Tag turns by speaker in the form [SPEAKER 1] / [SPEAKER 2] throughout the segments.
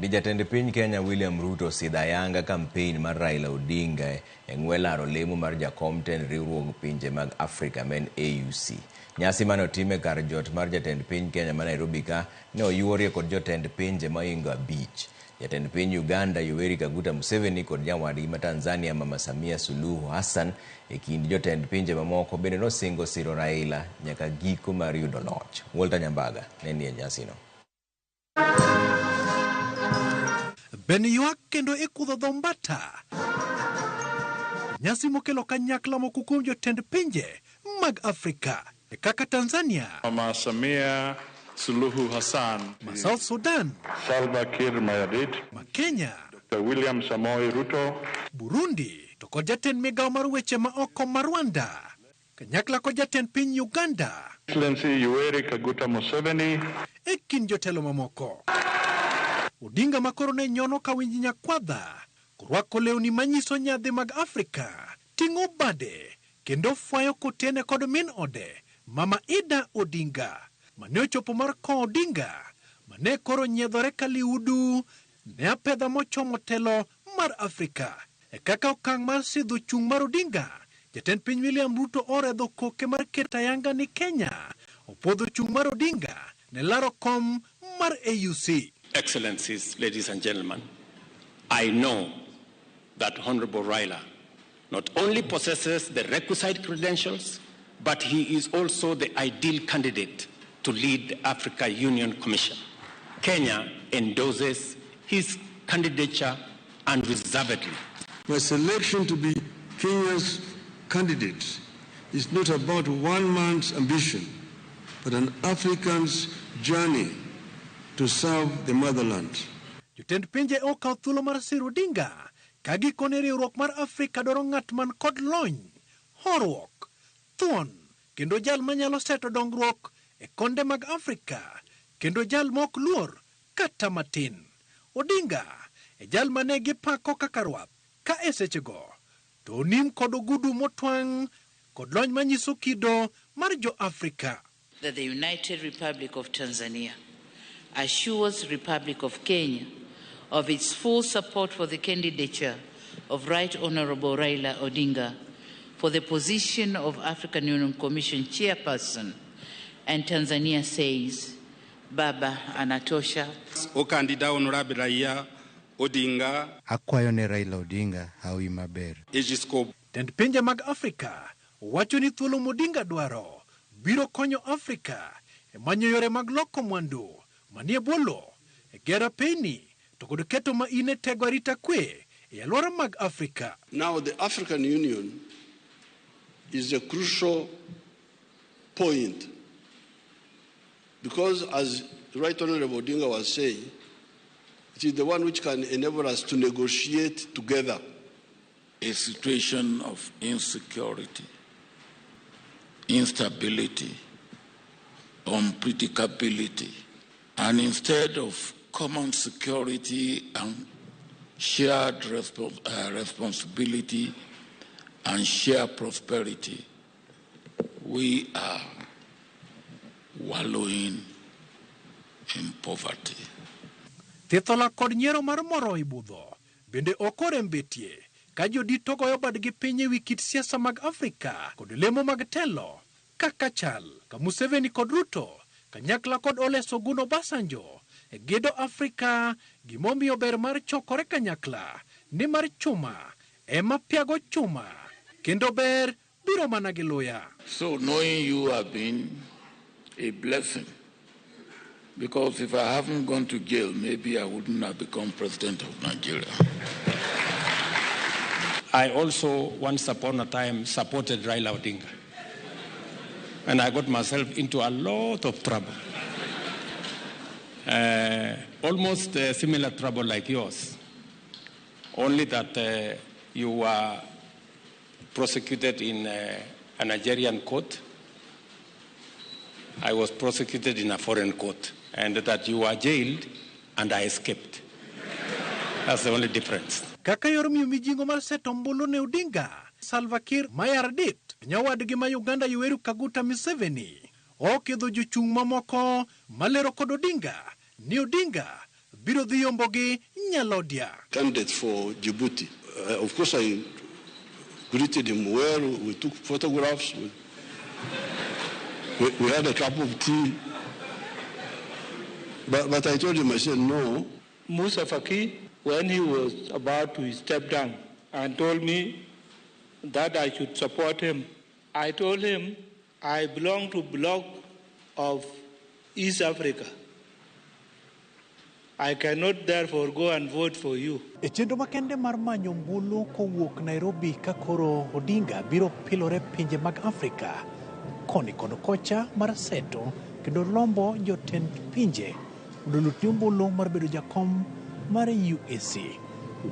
[SPEAKER 1] Di jatend piny Kenya William Ruto osidho ayanga kampein mar Raila Odinga e ng'we laro lemo mar jakom tend riwruog pinje mag Afrika ma en AUC. Nyasi mane otim e kar jot mar jatend piny Kenya ma Nairobi ka ne oyuorie kod jotend pinje mohingo abich. Jatend piny Uganda Yoweri Kaguta Museveni kod nyawadgi ma Tanzania Mama Samia Suluhu Hassan e kind jotend pinje mamoko bende nosingo siro Raila nyaka giko mar yudo loch. Walter Nyambaga ne nie nyasino.
[SPEAKER 2] Ben ywak kendo ikudho dho mbata. Nyasi mokelo kanyakla moko kuom jotend pinje mag Afrika kaka Tanzania,
[SPEAKER 3] Mama Samia Suluhu Hassan,
[SPEAKER 2] ma South Sudan,
[SPEAKER 3] Salva Kiir Mayardit,
[SPEAKER 2] ma Kenya,
[SPEAKER 3] Dr. William Samoei Ruto,
[SPEAKER 2] Burundi to kod jatend migawo mar weche ma oko ma Rwanda kanyakla kod jatend piny Uganda
[SPEAKER 3] Excellency Yoweri Kaguta Museveni,
[SPEAKER 2] e kind jotelo mamoko. Odinga ma koro ne nyono ka winj nyakwadha korwako lewni manyiso nyadhi mag Afrika, ting'o bade kendo fwayo kotene kod min ode Mama Ida Odinga mane ochopo mar kowo Odinga mane koro nyiedhore ka liudu ne apedha mochomo telo mar Afrika. E kaka okang' mar sidho chung' mar Odinga, jatend piny William Ruto oredho koke mar keto ayanga ni Kenya opuodho chung' mar Odinga ne laro kom mar AUC.
[SPEAKER 4] Excellencies, ladies and gentlemen, I know that Honorable Raila not only possesses the requisite credentials, but he is also the ideal candidate to lead the Africa Union Commission. Kenya endorses his candidature unreservedly.
[SPEAKER 5] My selection to be Kenya's candidate is not about one man's ambition, but an African's journey to serve the motherland.
[SPEAKER 2] Jotend pinje okawo thuolo mar siro Odinga ka gikone riwruok mar Afrika dwaro ng'at man kod lony, horuok, thuon kendo jal manyalo seto dongruok e konde mag Afrika kendo jal mok luor kata matin. Odinga e jal mane gipako kaka rwath ka e sechego to onim kod ogudu motwang' kod lony manyiso kido mar jo-Afrika.
[SPEAKER 6] That the United Republic of Tanzania assures Republic of Kenya of its full support for the candidature of Right Honorable Raila Odinga for the position of African Union Commission chairperson, and Tanzania says, Baba anatosha.
[SPEAKER 7] Okandida Honorable Raila Odinga.
[SPEAKER 8] Akwayo ne Raila Odinga hawi maber.
[SPEAKER 7] Egisco.
[SPEAKER 2] Tend pinje mag Afrika wacho ni thuolo Odinga dwaro biro konyo Afrika e manyo yore mag loko mwandu manie bwo lowo, e gero apeyni to kod keto maine tego arita kwe e alwora mag Afrika.
[SPEAKER 5] Now the African Union is a crucial point because, as Right Honorable Odinga was saying, it is the one which can enable us to negotiate together.
[SPEAKER 9] A situation of insecurity, instability, unpredictability, and instead of common security and shared responsibility and shared prosperity, we are wallowing in poverty.
[SPEAKER 2] Thithola kod nyiero mar moro ibudho bende ok orem betie ka jodito goyo badgi piny ewi kit siasa mag Afrika kod lemo mag telo kaka chal ka Museveni kod Ruto kanyakla kod Olusegun Obasanjo e gedo Afrika gimomiyo ber mar chokore kanyakla ni mar chuma ema piago chuma kendo ber biro mana gi luya.
[SPEAKER 9] So knowing you have been a blessing, because if I haven't gone to jail, maybe I wouldn't have become president of Nigeria.
[SPEAKER 4] I also, once upon a time, supported Raila Odinga. And I got myself into a lot of trouble. Almost similar trouble like yours, only that you were prosecuted in a Nigerian court. I was prosecuted in a foreign court, and that you were jailed and I escaped. That's the only difference.
[SPEAKER 2] Kaka yor miyo mijing'o mar seto ombulu ne Odinga, Salva Kiir Mayardit, nyawadgi ma Uganda Yoweri Kaguta Museveni okidho jochung' mamoko malero kod Odinga ni Odinga biro dhi yombogi nyalodia.
[SPEAKER 5] Candidate for Djibouti. Of course, I greeted him well. We took photographs. We had a cup of tea. But I told him, I said, no.
[SPEAKER 10] Musa Faki, when he was about to step down, and told me that I should support him, I told him I belong to bloc of East Africa. I cannot therefore go and vote for you.
[SPEAKER 2] E chenro makende mar manyo ombulu kowuok Nairobi ka koro Odinga biro pilore pinje mag Afrika koni kod kocha mar seto kendo lombo jotend pinje mondo olutni ombulu mar bedo jakom mar UAC.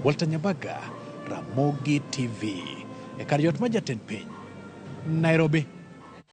[SPEAKER 2] Walter Nyabaga, Ramogi TV, e kar jot mar jatend piny, Nairobi.